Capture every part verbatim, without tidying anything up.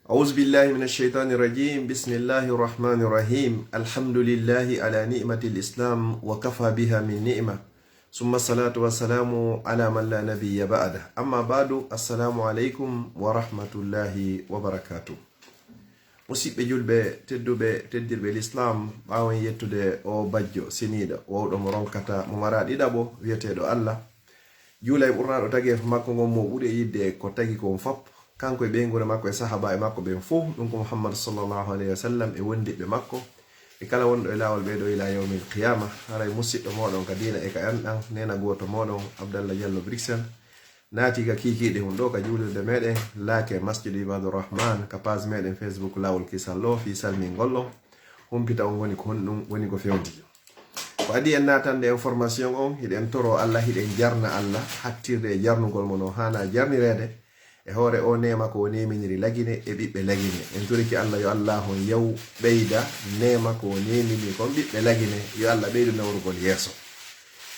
أعوذ بالله من الشيطان الرجيم. بسم الله الرحمن الرحيم. الحمد لله على نعمة الإسلام وكفى بها من نعمة. ثم الصلاة والسلام على من لا نبي بعده. أما بعد. السلام عليكم ورحمة الله وبركاته. Musidɓe julɓe tedduɓe, teddirɓe l'islam, ɓaawo en yettude o bajjo seniiɗo, wawɗo mo ronkata, mo mara ɗiɗaɓo, wiyeteeɗo Allah, juula e ɓurnaaɗo tageefo makko ngon mo ɓuri e yidde ko tagi kon fop, kanko e ɓeynguure makko e sahaabaaɓe makko ɓen fow, ɗum ko Muhammadu sallallahu alayhi wa sallam e wondiɓɓe makko, e kala wonɗo e laawol ɓee ɗoo ila yawmil qiyama. Haray musiɗɗo mooɗon ka diina e ka enɗan, neena gooto mooɗon, Abdallah Diallo Bruxelles, naati ka kiikiiɗe hun ɗoo ka juulirde meɗen, laake Masjidu Ibadur Rahman, ka page meɗen Facebook Laawol Kisal ɗoo, fii salmingol ɗon, humpita on woni ko honɗum woni ko fewndi. Ko adii en naatande information on, hiɗen toroo Allah, hiɗen jarna Allah, hattirde e jarnugol mo no haana jarnireede, e hoore o neema ko o neeminiri Lagine e ɓiɓɓe Lagine. En torike Allah yo Allah on yaw ɓeyda neema ko o neemini kon ɓiɓɓe Lagine, yo Allah ɓeydu nawrugol yeeso.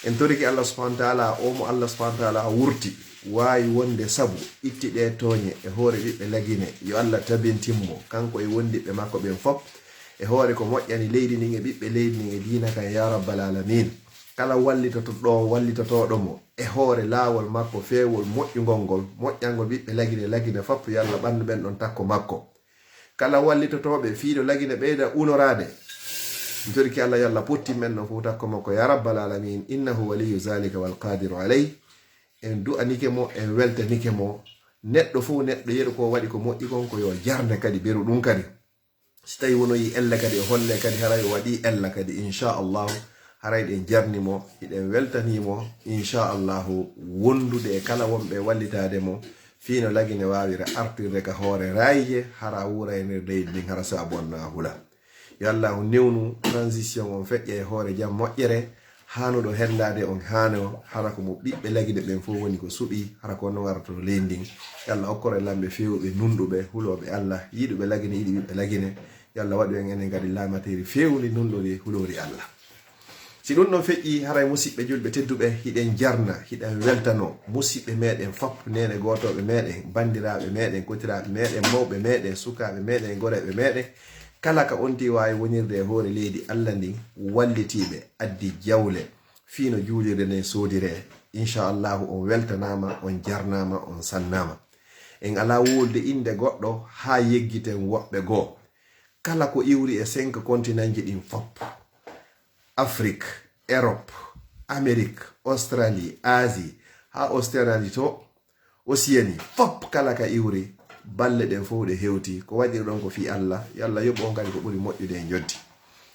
En torike Allah subhanahu wa ta'ala, o mo Allah subhanahu wa ta'ala wurti, waawi wonde sabu itti ɗee tooñe e hoore ɓiɓɓe Lagine, yo Allah tabintin mo, kanko e wondiɓɓe makko ɓen fop, e hoore ko moƴƴani leydi ndin e ɓiɓɓe leydi ndin e diina kan, ya rabbal alamin. Kala wallitotoɗo, wallitotooɗo mo e hoore laawol makko feewol moƴƴungol ngol, moƴƴangol ɓiɓɓe Lagine, Lagine fop, yo Allah ɓannu ɓen ɗon takko makko. Kala wallitotooɓe fii no Lagine ɓeyda unoraade, mi torike Allah yo Allah potti men ɗon fow takko makko, ya rabbal alamin, innahu waliyyu zalika wal qadiru alayh. En du'anike mo, en weltanike mo. Neɗɗo fow, neɗɗo yeru ko waɗi ko moƴƴi kon, ko yo jarne kadi beru ɗum kadi. Si tawi wonoyi ella kadi, o holle kadi haray o waɗi ella kadi, inchallahu, haray ɗen jarni mo, hiɗen weltani mo, inchallahu, wondude e kala wonɓe wallitaade mo, fii no Lagine waawira artirde ka hoore raayije, hara wuura e nder leydi ndin, hara saabu on na hula. Yo Allahu newnu transition on feƴƴa e hoore jam moƴƴere, haanuɗo hendaade on haano, hara ko mo ɓiɓɓe Lagine ɓen fow woni ko suɓi, hara ko non arata to leydi ndin. Yo Allah okkor en lamɓe feewɓe, nunɗuɓe, hulooɓe Allah, yiɗuɓe Lagine, yiɗi ɓiɓɓe Lagine. Yo Allah waɗu en enen kadi laamateeri feewndi, nunɗori, huloori Allah. Si ɗum ɗon feƴƴi, haray musiɓɓe julɓe tedduɓe, hiɗen jarna, hiɗen weltano musiɓɓe meɗen fop, neene gootooɓe meɗen, bandiraaɓe meɗen, kotiraaɓe meɗen, mawɓe meɗen, sukaaɓe meɗen, goreeɓe meɗen, kala ka onti waawi wonirde e hoore leydi Allah ndin, wallitiiɓe, addi jawle, fii no juulirde nden soodiree. Inchallahu, on weltanaama, on jarnaama, on sannaama. En alaa wowlude innde goɗɗo haa yeggiten woɓɓe goo. Kala ko iwri e cinq continentji ɗin fop, Afrik, Erop, Amerik, Australie, Asie, haa Australie to, Océanie, fop kala ka iwri, balle ɗen fow ɗe hewti. Ko waɗirɗon ko fii Allah, yo Allah yoɓu on kadi ko ɓuri moƴƴude e njoɓdi.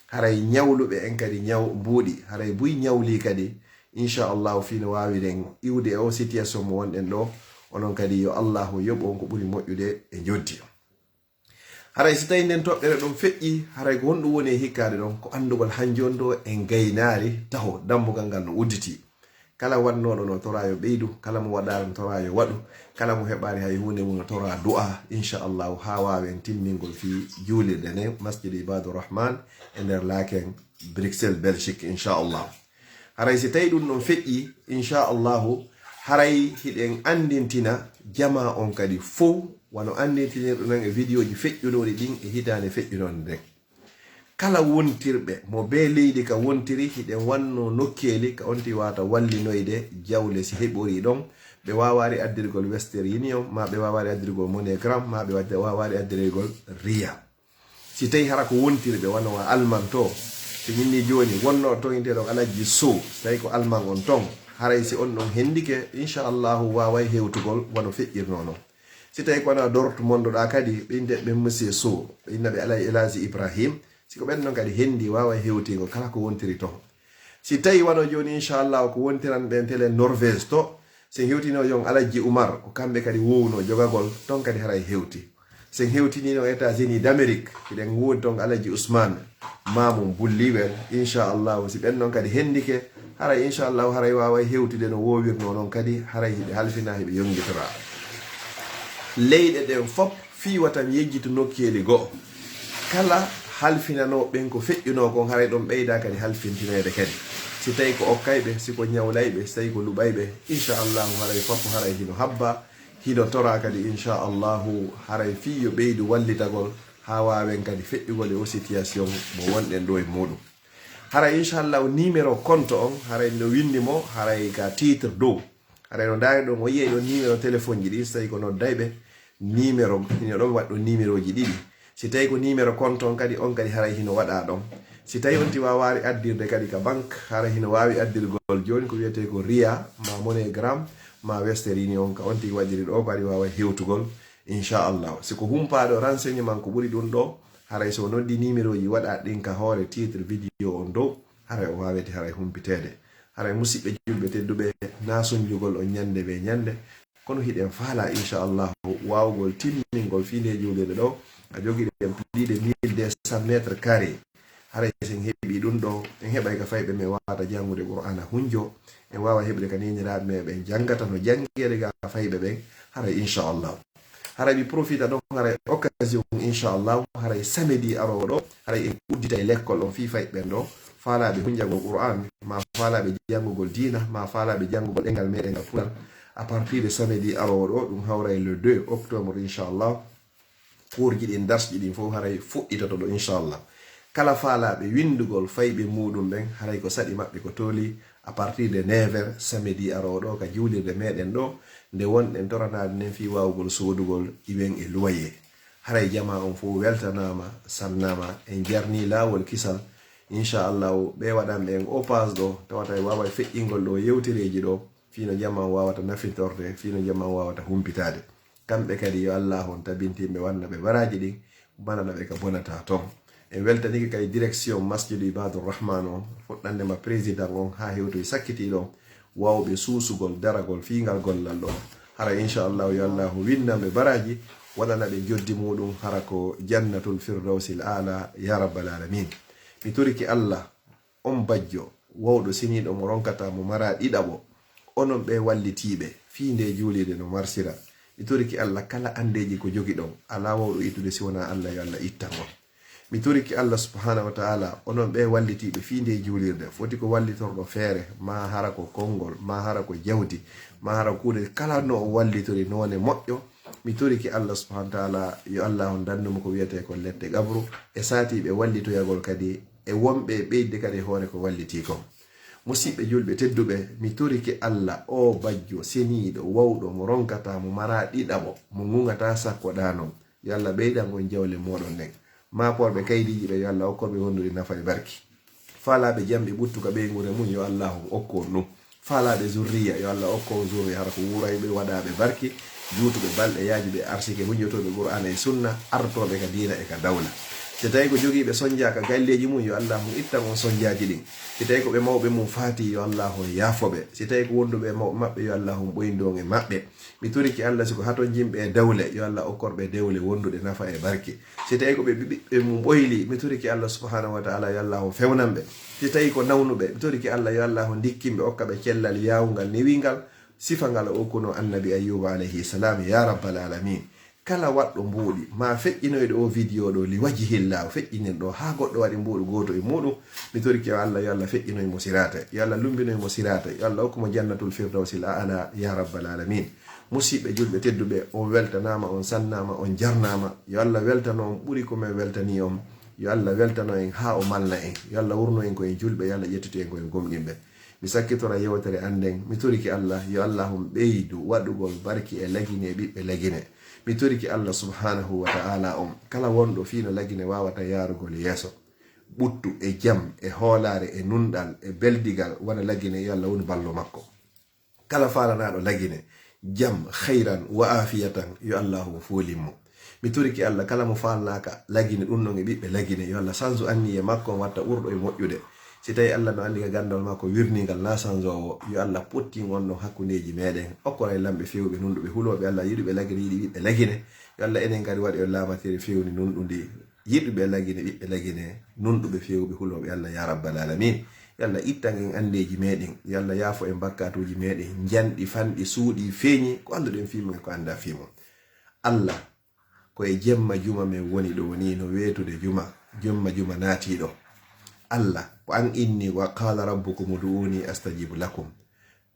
Haray ñawluɓe en kadi ñaw mbuuɗi, haray buy ñawli kadi, inchallahu, fii no waawiren iwde e o situation mo wonɗen ɗo, onon kadi yo Allahu yoɓu on ko ɓuri moƴƴude e njoɓdi. Haray si tawi nden toɓɓere ɗon feƴƴi, haray ko honɗum woni e hikkaade ɗon? Ko anndugol hanjon ɗo en gaynaari taho, dambugal ngal no udditi. Kala waɗnooɗo no toraa yo ɓeydu, kala mo waɗaali no toraa yo waɗu, kala mo heɓaali hay huunde mum no toraa du'a, inchallahu, haa waawen timmingol fii juulirde nden, Masjid Ibadu Rahman e nder Laeken, Bruxelles, Belgique, inchallahu. Haray si tawi ɗum ɗon feƴƴi, inchallahu, haray hiɗen anndintina jamaa on kadi fow, wano anndintinirɗen e vidéoji feƴƴunooɗi ɗin e hitaande feƴƴunoonde nden. Kala wontirɓe mo bee leydi ka wontiri, hiɗen wanno nokkeeli ka onti wata wallinoyde jawle si heɓorii ɗon, ɓe waawaali addirgol Western Union, maa ɓe waawaali addirgol MoneyGram, maa ɓe wadde, waawaali addirgol Riya. Si tawi hara ko wontiri ɓe, wano wa Alman to, si min ni jooni, wonno toñinteɗon Alajji Sow, si tawi ko Alman on ton, haray si on ɗon hendike, inchallahu waaway hewtugol wano feƴƴirno non. Si tawi ko wano Dortmund ɗa kadi, ɓe innde ɓe Monsieur Sow, ɓe inna ɓe Alay Elazi Ibrahim, si ko ɓen non kadi hendi, waaway hewtingol kala ko wontiri ton. Si tawi wano jooni, inchallahu, ko wontiran ɓen tele Norvège to, si en hewtino jon Alajji Umar, ko kamɓe kadi wowno jogagol, ton kadi haray hewti. Si en hewtinino États-Unis d'Amérique, hiɗen woodi ton Alajji Usman, Mamum Bulliwel, inchallahu, si ɓen non kadi hendike, haray inchallahu, haray waaway hewtude no wowirno non kadi, haray hiɓe halfina, hiɓe yongitora. Leyɗe ɗen fop fii wata mi yejjitu nokkeeli goo. Kala halfinanoo ɓen ko feƴƴunoo kon, haray ɗon ɓeyda kadi halfintineede kadi. Si tawi ko okkayɓe, si ko ñawlayɓe, si tawi ko luɓayɓe, inchallahu, haray fop haray hino habba, Hino toraa kadi, inchallahu, haray fii yo ɓeydu wallitagol haa waawen kadi feƴƴugol e o situation mo wonɗen ɗo e muuɗum. Haray, inchallahu, numéro compte on, haray no winndi mo, haray ka titre dow. Haray no ndaari ɗon, o yi'ay ɗon numéro téléphone ji ɗi, so tawi ko noddayɓe numéro, hino ɗon waɗɗo numéro ji ɗiɗi. Si tawi ko numéro compte on kadi, on kadi haray hino waɗa ɗon. Si tawi on tigi waawaali addirde kadi ka banque, haray hino waawi addirgol jooni ko wiyetee ko Ria, ma MoneyGram, ma Western Union, ka on tigi waɗiri ɗo ko adi waawa hewtugol, inchallahu. Si ko humpaaɗo renseignement ko ɓuri ɗum ɗo, haray so o noddi numéro ji waɗa ɗin ka hoore titre vidéo on dow, haray o waawete haray humpiteede. Haray musiɓɓe julɓe tedduɓe, na sunjugol on ñande be ñande, kono hiɗen faalaa, inchallahu, waawugol timmingol fii ndee juulirde ɗo. A jogiɗen plus de mille deux cents mètres carrés. Haray si en heɓii ɗum ɗo, en heɓay ka fayɓe men waawata janngude Qur'aana hunjo, en waawa heɓude ka neyniraaɓe men ɓen janngata no janngeede ga fayɓe ɓen, haray inchallahu. Haray mi profita ɗon, haray occasion, inchallahu, haray samedi aroowo ɗo, haray en udditay lekkol on fii fayɓe ɓen ɗo, faalaaɓe hunjagol Qur'aan, ma faalaaɓe janngugol diina, ma faalaaɓe janngugol ɗemngal meɗen ngal Pular. À partir de samedi aroowo ɗo, ɗum hawray le deux octobre, inchallahu. Kuurji ɗin, darsji ɗin fow haray fuɗɗitoto ɗo, inchallah. Kala faalaaɓe winndugol fayɓe muuɗum ɓen, haray ko saɗi maɓɓe ko tooli, à partir de neuf heures, samedi aroowo ɗo ka juulirde meɗen ɗo, nde wonɗen toranaade nden fii waawugol soodugol iwen e loyer. Haray jamaa on fow weltanaama, sannaama, en jarnii laawol kisal. Inchallahu, ɓe waɗanɓe en o pass ɗo, tawata e waaway feƴƴingol ɗo yewtereeji ɗo, fii no jamaa on waawata nafitorde, fii no jamaa on waawata humpitaade. Kamɓe kadi, yo Allaahu on tabintin ɓe, wanna ɓe baraaji ɗin, banana ɓe ka bonataa ton. En weltanike kay direction Masjidu Ibadur Rahman on, fuɗɗande ma président on haa hewtoyi sakkitiiɗo on, waawɓe suusugol daragol fii ngal gollal ɗo. Hara, inchallahu, yo Allaahu winnan ɓe baraaji, waɗana ɓe joddi muuɗum, hara ko Jannatul Firdawsil Aala, ya Rabbal Aalamiin. Mi torike Allah, on bajjo, wawɗo seniiɗo mo ronkataa mo maraa ɗiɗaɓo, onon ɓee wallitiiɓe fii ndee juulirde no marsira. Mi torike Allah, kala anndeeji ko jogiɗon, alaa wawɗo ittude si wonaa Allah, yo Allah ittan on. Mi torike Allah subhaanahu wa ta'aala, onon ɓee wallitiiɓe fii ndee juulirde, foti ko wallitorɗo feere, maa hara ko konngol, maa hara ko jawdi, maa hara kuuɗe kala no o wallitori noone moƴƴo. Mi torike Allah subhaanahu wa ta'aala, yo Allah on dannu mo ko wiyetee ko lette qabru, e saatiiɓe wallitoyagol kadi, e wonɓe ɓeyde kadi e hoore ko wallitii kon. Musiɓɓe julɓe tedduɓe, mi torike Allah, o bajjo seniiɗo, wawɗo, mo ronkataa, mo maraa ɗiɗaɓo, mo ŋuŋataa sakko ɗaanon. Yo Allah ɓeydan on jawle mooɗon ɗen. Maaporɓe kaydiiji ɓe, yo Allah okko ɓe wondude nafa e barki. Faalaaɓe jamɗe ɓuttu ka ɓeynguure mun, yo Allah on okku on ɗum. Faalaaɓe zurriya, yo Allah okku on zurriya, hara ko wuurayɓe, waɗaaɓe barki, juutuɓe balɗe, yaajuɓe arsike, hunjotooɓe Qur'aana e Sunna, artooɓe ka diina e ka dawla. Si tawi ko jogiiɓe sonjaa ka galleeji mun, yo Allah on ittan on sonjaaji ɗin. Si tawi ko ɓe mawɓe mun faati, yo Allah on yaafo ɓe. Si tawi ko wonduɓe e mawɓe maɓɓe, yo Allah on ɓoyndu on e maɓɓe. Mi torike Allah, si ko hatonjinɓe e dawle, yo Allah okkor ɓe dewle wonduɗe nafa e barke. Si tawi ko ɓe ɓiɓɓe mum ɓoyli, mi torike Allah subhanahu wa ta'ala, yo Allah on fewnan ɓe. Si tawi ko nawnuɓe, mi torike Allah, yo Allah on ndikkin ɓe, okka ɓe cellal yaawungal, newingal, sifa ngal o okkuno Annabi Ayyuba alayhi salam, ya rabbal alamin. Kala waɗɗo mbuuɗi, ma feƴƴinoyɗo o video ɗo, li wajhillah, o feƴƴininɗo, haa goɗɗo waɗi mbuuɗu gooto e muuɗum, mi torike yo Allah, yo Allah feƴƴinoy mo siraata, yo Allah lumbinoy mo siraata, yo Allah okku mo jannatul firdawsil a'la, ya rabbal alamin. Musiɓɓe julɓe tedduɓe, on weltanaama, on sannaama, on jarnaama. Yo Allah weltano on ɓuri ko men weltanii on. Yo Allah weltano en haa o malna en. Yo Allah wurno en ko en julɓe, yo Allah ƴettitu en ko en gomɗinɓe. Mi sakkitora yewtere an nden, mi torike Allah, yo Allah on ɓeydu waɗugol barki e Lagine e ɓiɓɓe Lagine. Mi torike Allah subhanahu wa ta'ala on, kala wonɗo fii no Lagine waawata yaarugol yeeso. Ɓuttu e jam, e hoolaare, e nunɗal, e beldigal, wona Lagine, yo Allah wonu ballo makko. Kala faalanaaɗo Lagine, jam, khayran wa afiyatan, yo Allahu foolin mo. Mi torike Allah, kala mo faalnaaka Lagine, ɗum ɗon e ɓiɓɓe Lagine, yo Allah sansu anniye makko, on watta ɓurɗo e moƴƴude. Si tawi Allah no anndi ka ganndal makko wirningal na sansowo, yo Allah pottin on ɗon hakkundeeji meɗen. Okkoray lamɓe fewɓe, nunɗuɓe, hulooɓe Allah, yiɗuɓe Lagine, yiɗi ɓiɓɓe Lagine. Yo Allah enen kadi waɗu en laamateri fewni nunɗundi. Yiɗuɓe Lagine, ɓiɓɓe Lagine, nunɗuɓe fewɓe, hulooɓe Allah, ya rabbal alamin. Yo Allah ittan en anndeeji meɗen. Yo Allah yaafo en bakkatuuji meɗen. Njanɗi, fanɗi, suuɗi, feeñi, ko annduɗen fii mum e ko anndaa fii mum. Allah, ko e jemma juma men woni ɗo ni, no weetude juma, jemma juma naatiiɗo. Allah, ko an inni, "Wa qala rabbukum ud'uni astajib lakum."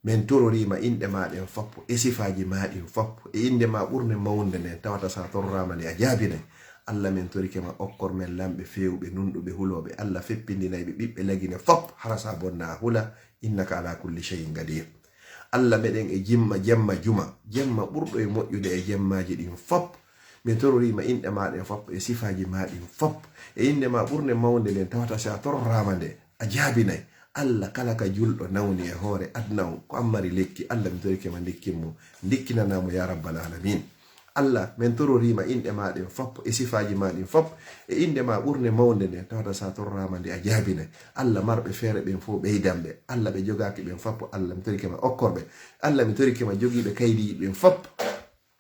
Min tororiima inɗe maa ɗen fop, e sifaaji maa ɗin fop, e innde maa ɓurnde mawnde nden, tawata sa torraama nde a jaabinay. Allah, min torike ma, okkor min lamɓe feewɓe, nunɗuɓe, hulooɓe. Allah, feppindinayɓe ɓiɓɓe Lagine fop, hara sa bonna a hula, innaka ala kulli shay'in qadir. Allah, meɗen e jimma, jemma juma, jemma ɓurɗo e moƴƴude e jemmaaji ɗin fop. Mi tororiima inɗe maa ɗen fop, e sifaaji maa ɗin fop, e innde maa ɓurnde mawnde nden, tawata si a torraama nde, a jaabinay. Allah, kala ka julɗo nawni e hoore aduna on, ko an mari lekki, Allah, mi torike ma, ndikkin mo, ndikkinanaa mo, ya rabbal alamin. Allah, min tororiima inɗe maa ɗen fop, e sifaaji maa ɗin fop, e innde maa ɓurnde mawnde nden, tawata sa torraama nde, a jaabinay. Allah, marɓe feere ɓen fof, ɓeydan ɓe. Allah, ɓe jogaaki ɓen fop, Allah, mi torike ma, okkor ɓe. Allah, mi torike ma, jogiiɓe kaydiiji ɓen fop,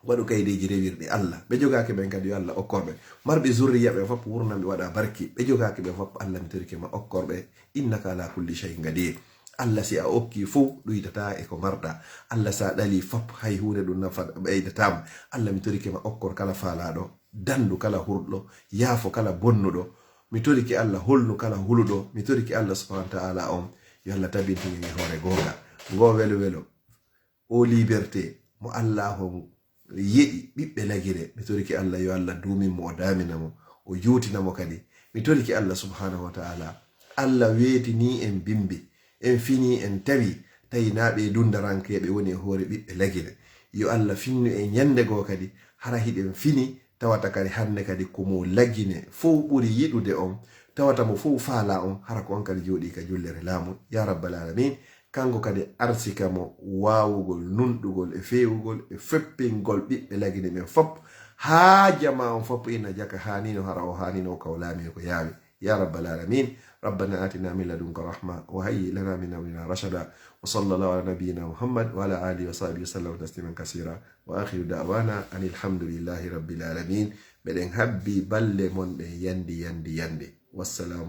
waɗu kaydeeji rewirɗi, Allah. Ɓe jogaaki ɓen kadi, yo Allah, okkor ɓe. Marɓe zurriya ɓen fop, wurnan ɓe, waɗa barki. Ɓe jogaaki ɓen fop, Allah, mi torike ma, okkor ɓe. Innaka ala kulli shay'in qadir. Allah, si a okki fof, ɗuytata e ko marɗa. Allah, sa ɗali fop, hay huunde ɗum nafa ɓeydataama. Allah, mi torike ma, okkor kala faalaaɗo, dandu kala hurɗo, yaafo kala bonnuɗo. Mi torike, Allah, holnu kala huluɗo. Mi torike, Allah subhanahu wa ta'ala on, yo Allah tabintin en e hoore goonga. Ngo welo welo, o liberté mo Allah on yeɗi ɓiɓɓe Lagine. Mi torike, Allah, yo Allah duumin mo, o daamina mo, o juutina mo kadi. Mi torike, Allah subhanahu wa ta'ala, Allah weetini en bimbi, en fini, en tawi, tawi na ɓe dundarankeeɓe woni e hoore ɓiɓɓe Lagine. Yo Allah finnu en ñande goo kadi, hara hiɗen fini, tawata kadi hannde kadi ko mo Lagine fof ɓuri yiɗude on, tawata mo fof faala on, hara ko on kadi jooɗi ka jullere laamu, ya rabbal alamin. Kanko kadi arsika mo waawugol, nunɗugol e feewugol e feppingol ɓiɓɓe Lagine ɓen fop, haa jamaa on fop ina jaka, haanino hara o haanino, o kawlaami ko yaawi. Ya rabbal alamin. ربنا آتنا من لدنك رحمة وهيئ لنا من أمرنا رشدا. وصلى الله على نبينا محمد وعلى آله وصحبه وسلم تسليما كثيرا. وآخر دعوانا أن الحمد لله رب العالمين. Meɗen habbi balle mon ɗen yandi, yandi, yandi. والسلام